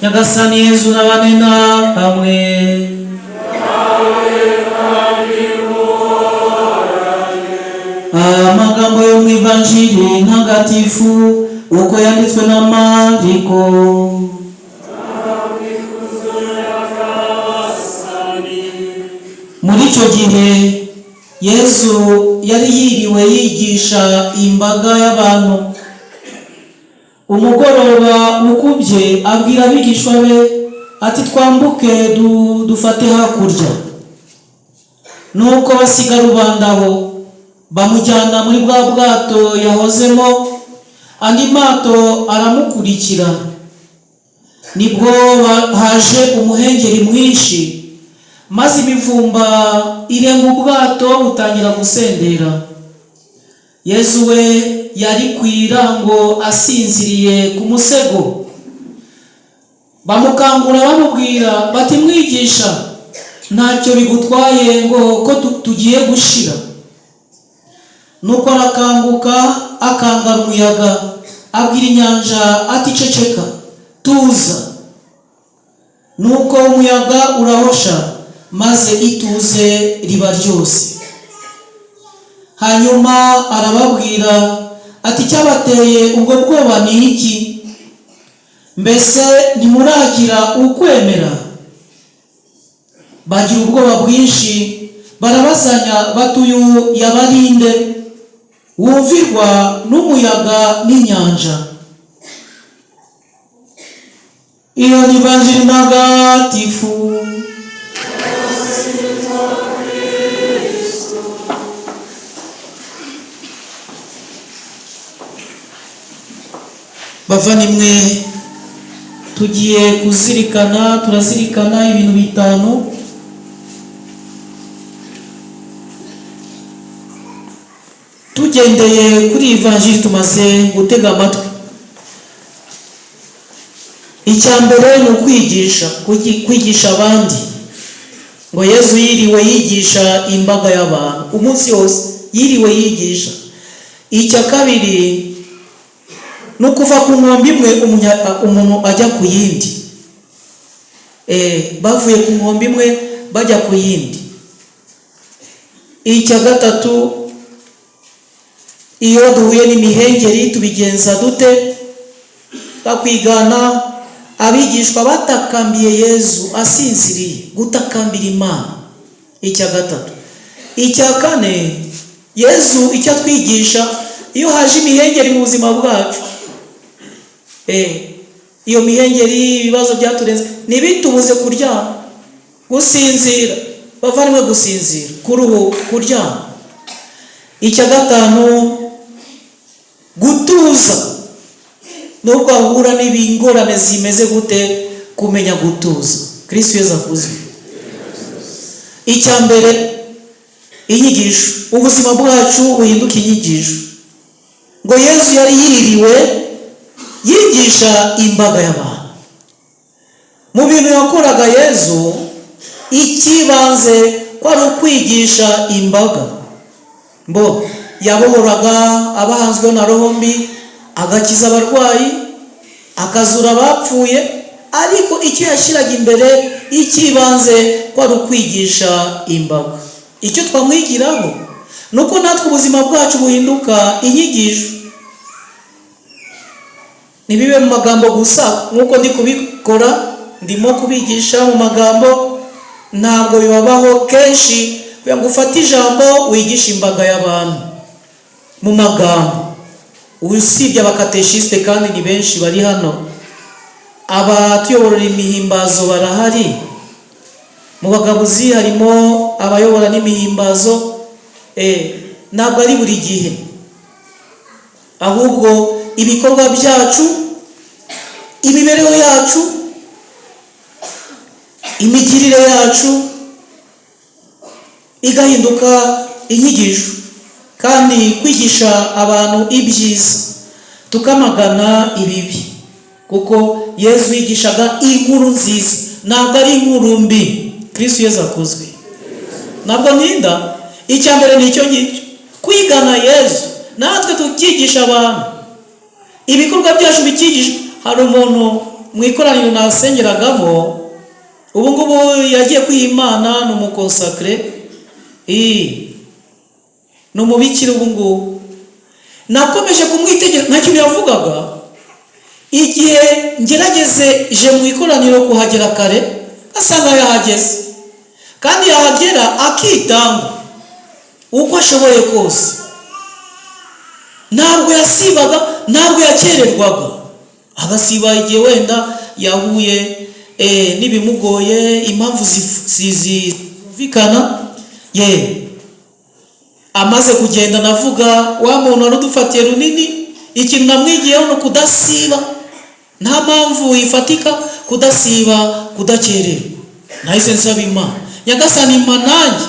Nyagasani Yezu nabane namwe. Amagambo yo mu Ivanjiri ntagatifu uko yanditswe na Mariko. Muri icyo gihe Yezu yari yiriwe yigisha imbaga y'abantu. Umugoroba ukubye abwira abigishwa be ati twambuke dufate hakurya. Nuko basiga rubanda aho, bamujyana muri bwa bwato yahozemo, andi mato aramukurikira. Nibwo haje umuhengeri mwinshi, maze imivumba irenga ubwato butangira gusendera. Yezu we yari ku irango asinziriye ku musego. Bamukangura bamubwira bati mwigisha, ntacyo bigutwaye ngo ko tugiye gushira. Nuko arakanguka akangara umuyaga, abwira inyanja ati ceceka, tuza. Nuko umuyaga urahosha, maze ituze riba ryose. Hanyuma arababwira ati icyabateye ubwo bwoba ni iki? Mbese ntimuragira ukwemera? Bagira ubwoba bwinshi, barabazanya bati uyu yabarinde wumvirwa n'umuyaga n'inyanja. Iyo ni Ivanjiri ntagatifu. Bavandimwe, tugiye kuzirikana, turazirikana ibintu bitanu. Tugendeye kuri iyi vanjiri tumaze gutega amatwi. Icya mbere ni ukwigisha, kwigisha abandi. Ngo Yezu yiriwe yigisha imbaga y'abantu umunsi wose, yiriwe yigisha. Icya kabiri ni ukuva ku nkombe imwe umuntu ajya ku yindi. Bavuye ku nkombe imwe bajya ku yindi. Icya gatatu, iyo duhuye n'imihengeri tubigenza dute? Bakwigana abigishwa batakambiye Yezu asinziriye, gutakambira Imana. Icya gatatu. Icya kane, Yezu icyo atwigisha iyo haje imihengeri mu buzima bwacu, iyo mihengeri, ibibazo byaturenze, ntibitubuze kuryama, gusinzira. Bavandimwe, gusinzira, kuruhuka, kuryama. Icya gatanu, gutuza. Nubwo wahura n'ibingorane zimeze gute, kumenya gutuza. Kristo Yezu akuzwe. Icya mbere, inyigisho. Ubuzima bwacu buhinduka inyigisho. Ngo Yezu yari yiriwe yigisha imbaga y'abantu. Mu bintu yakoraga Yezu, ikibanze ko ari ukwigisha imbaga. Mbo yabohoraga abahanzwe na roho mbi, agakiza abarwayi, akazura abapfuye, ariko icyo yashyiraga imbere ikibanze ko ari ukwigisha imbaga. Icyo twamwigiraho ni uko natwe ubuzima bwacu buhinduka inyigisho. Ntibibe mu magambo gusa nk'uko ndi kubikora, ndimo kubigisha mu magambo, ntabwo bibabaho kenshi kugira ngo ufate ijambo wigishe imbaga y'abantu mu magambo. Usibye abakateshiste, kandi ni benshi bari hano, abatuyoborera imihimbazo barahari, mu bagabuzi harimo abayobora n'imihimbazo. Ntabwo ari buri gihe, ahubwo ibikorwa byacu, imibereho yacu, imigirire yacu igahinduka inyigisho, kandi kwigisha abantu ibyiza tukamagana ibibi, kuko Yezu yigishaga inkuru nziza, ntabwo ari inkuru mbi. Kristo Yezu akuzwe. Ntabwo ntinda. Icya mbere ni icyo ngicyo, kwigana Yezu, natwe tukigisha abantu, ibikorwa byacu bikigisha. Hari umuntu Mu ikoraniro nasengeragamo, ubu ngubu yagiye kwiha Imana, ni umukonsakire, ni umubikira ubu ngubu. Nakomeje kumwitegereza, nta kintu yavugaga. Igihe ngerageze je mu ikoraniro kuhagera kare, asanga yahageze, kandi yahagera akitanga uko ashoboye kose. Ntabwo yasibaga, ntabwo yakererwaga, agasiba igihe wenda yahuye n'ibimugoye, impamvu zumvikana. Ye amaze kugenda, navuga wa muntu wari udufatiye runini, ikintu namwigiyeho ni ukudasiba nta mpamvu ifatika, kudasiba, kudakererwa. Nahise nsaba Imana: "Nyagasani, mpa nanjye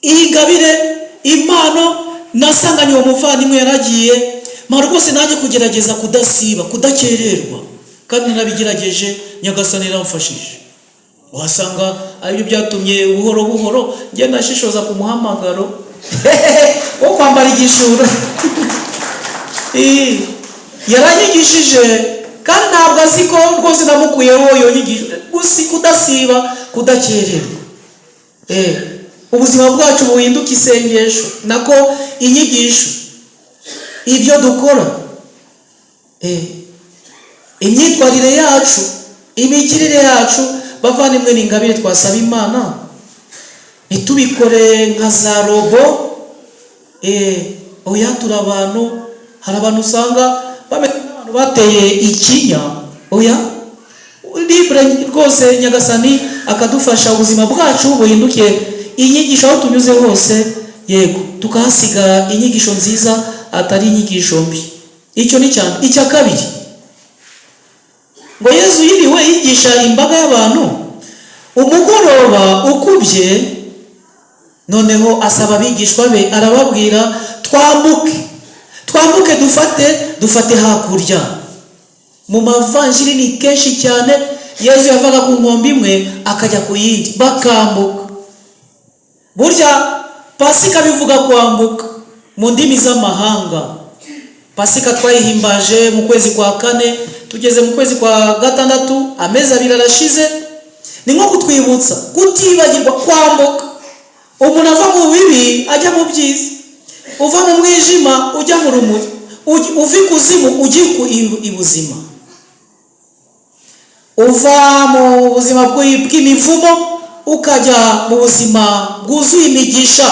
iyi ngabire, impano nasanganye uwo muvandimwe yaragiye, mpa rwose nanjye kugerageza kudasiba, kudakererwa." Kandi narabigerageje, Nyagasani yaramfashije. Wasanga aribyo byatumye buhoro buhoro ngenda ashishoza ku muhamagaro wo kwambara igishura. Yaranyigishije, kandi ntabwo azi ko rwose namukuyeho iyo nyigisho gusa, kudasiba, kudakererwa. Ubuzima bwacu buhinduka isengesho, nako inyigisho. Ibyo dukora, imyitwarire yacu, imigirire yacu, bavandimwe, ni ingabire twasaba Imana. Ntitubikore nka za robo. Oya, turi abantu. Hari abantu usanga bameze nk'abantu bateye ikinya. Oya, libre rwose. Nyagasani akadufasha, ubuzima bwacu buhinduke inyigisho aho tunyuze hose, yego, tukahasiga inyigisho nziza, atari inyigisho mbi. Icyo ni cyane. Icya kabiri, ngo Yezu yiriwe yigisha imbaga y'abantu. Umugoroba ukubye, noneho asaba abigishwa be, arababwira: "Twambuke, twambuke, dufate hakurya." Mu mavanjiri ni kenshi cyane Yezu yavaga ku nkombe imwe akajya ku yindi, bakambuka. Burya Pasika bivuga kwambuka mu ndimi z'amahanga. Pasika twayihimbaje mu kwezi kwa kane, tugeze mu kwezi kwa gatandatu, amezi 2 arashize. Ni nko kutwibutsa kutibagirwa kwambuka. Umuntu ava mu bibi ajya mu byiza, uva mu mwijima ujya mu rumuri, uva ikuzimu ujya ibuzima, uva mu buzima bw'imivumo ukajya mu buzima bwuzuye imigisha,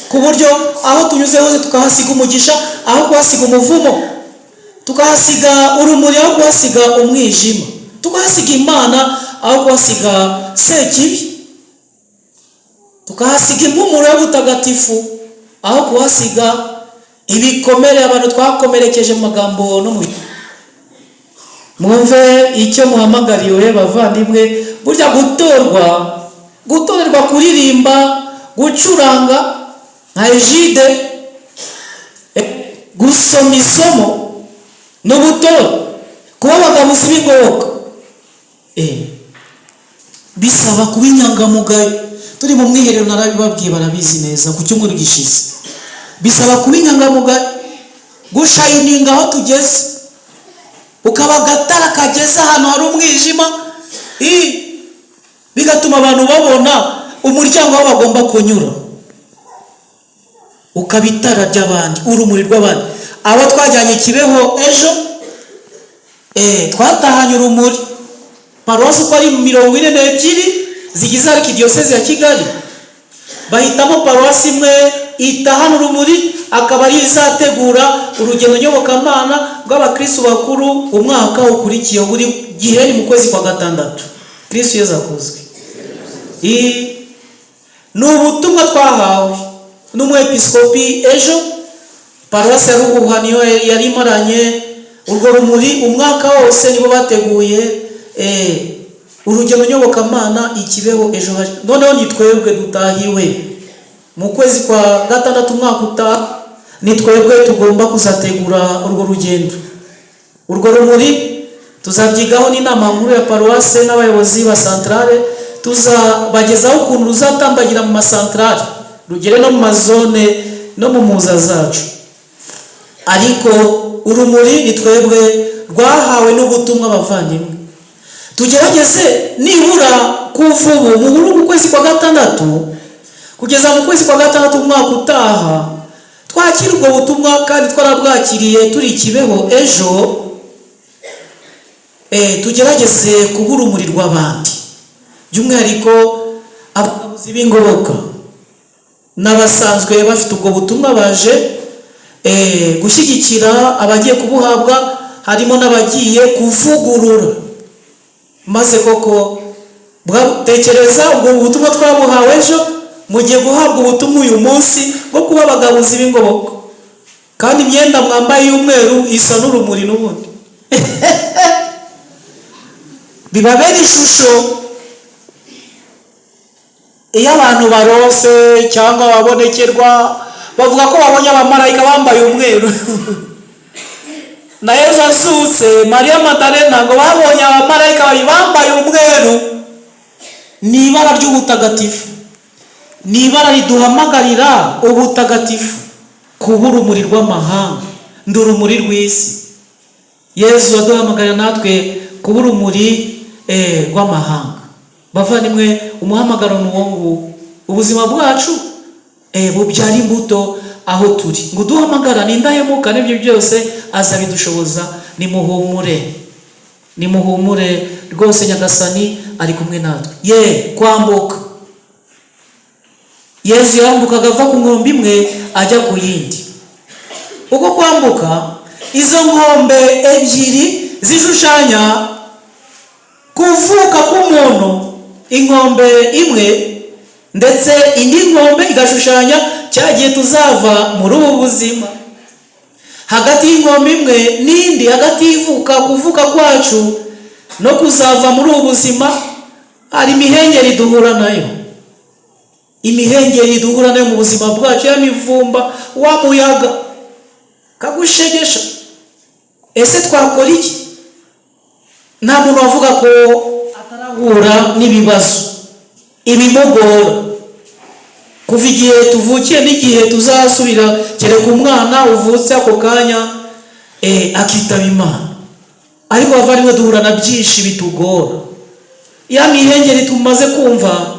ku buryo aho tunyuze hose tukahasiga umugisha aho kuhasiga umuvumo, tukahasiga urumuri aho kuhasiga umwijima, tukahasiga Imana aho kuhasiga sekibi, tukahasiga impumuro y'ubutagatifu aho kuhasiga ibikomere abantu twakomerekeje mu magambo no mu. Mwumve icyo muhamagariwe, bavandimwe. Burya gutorwa, gutorerwa kuririmba, gucuranga nka Ejide, gusoma isomo, ni ubutore. Kuba abagabuzi b'ingoboka bisaba kuba inyangamugayo. Turi mu mwiherero narabibabwiye, barabizi neza, ku cyumweru gishize. Bisaba kuba inyangamugayo, gushayininga aho tugeze, ukaba agatara kageze ahantu hari umwijima, bigatuma abantu babona umuryango aho bagomba kunyura, ukaba itara ry'abandi, urumuri rw'abandi. Abo twajyanye Kibeho ejo, twatahanye urumuri. Paruwasi uko ari 42 zigize Arikidiyosezi ya Kigali, bahitamo paruwasi imwe itahana urumuri, akaba ari izategura urugendo nyobokamana rw'abakristu bakuru umwaka ukurikiye. Buri gihe ni mu kwezi kwa gatandatu. Kristu Yezu akuzwe. Ni ubutumwa twahawe n'umwepiskopi ejo. Paruwasi ya Ruhuha niyo yari imaranye urwo rumuri umwaka wose, nibo bateguye urugendo nyobokamana i Kibeho ejo. Noneho ni twebwe dutahiwe mu kwezi kwa gatandatu umwaka utaha, ni twebwe tugomba kuzategura urwo rugendo. Urwo rumuri tuzabyigaho n'inama nkuru ya paruwase n'abayobozi ba santarare. Tuzabagezaho ukuntu ruzatambagira mu masantarare, rugere no mu mazone no mu muza zacu. Ariko urumuri ni twebwe rwahawe. Rwahawe n'ubutumwa. Bavandimwe, tugerageze nibura kuva ubu muri uku kwezi kwa gatandatu kugeza mu kwezi kwa gatandatu umwaka utaha, twakira ubwo butumwa kandi twarabwakiriye turi Kibeho ejo. Tugerageze kuba urumuri rw'abandi, by'umwihariko abagabuzi b'ingoboka n'abasanzwe bafite ubwo butumwa baje gushyigikira abagiye kubuhabwa, harimo n'abagiye kuvugurura. Maze koko tekereza, ubwo butumwa twabuhawe ejo, mugiye guhabwa ubutumwa uyu munsi bwo kuba abagabuzi b'ingoboka, kandi imyenda mwambaye y'umweru isa n'urumuri n'ubundi bibabera ishusho. Iyo abantu barose cyangwa babonekerwa, bavuga ko babonye abamarayika bambaye umweru. Na Yezu azutse, Mariya Madalena ngo babonye abamarayika babiri bambaye umweru. Ni ibara ry'ubutagatifu, ni ibara riduhamagarira ubutagatifu, kuba urumuri rw'amahanga. Ndi urumuri rw'isi. Yezu aduhamagarira natwe kuba urumuri rw'amahanga. Bavandimwe, umuhamagaro ni uwo nguwo. Ubuzima bwacu bubyara imbuto aho turi. Ngo uduhamagara ni indahemuka, n'ibyo byose azabidushoboza. Nimuhumure, nimuhumure rwose, Nyagasani ari kumwe natwe. Ye kwambuka, Yezu yambukaga ava ku nkombe imwe ajya ku yindi. Uko kwambuka, izo nkombe ebyiri zishushanya kuvuka k'umuntu, inkombe imwe, ndetse indi nkombe igashushanya cya gihe tuzava muri ubu buzima. Hagati y'inkombe imwe n'indi, hagati y'ivuka, kuvuka kwacu no kuzava muri ubu buzima, hari imihengeri duhura nayo, imihengeri duhura nayo mu buzima bwacu, ya mivumba, wa muyaga kagushegesha. Ese twakora iki? Nta muntu wavuga ko atarahura n'ibibazo, ibimugora, kuva igihe tuvukiye n'igihe tuzasubira, kereka umwana uvutse ako kanya akitaba Imana. Ariko bavandimwe, duhura na byinshi bitugora, ya mihengeri tumaze kumva.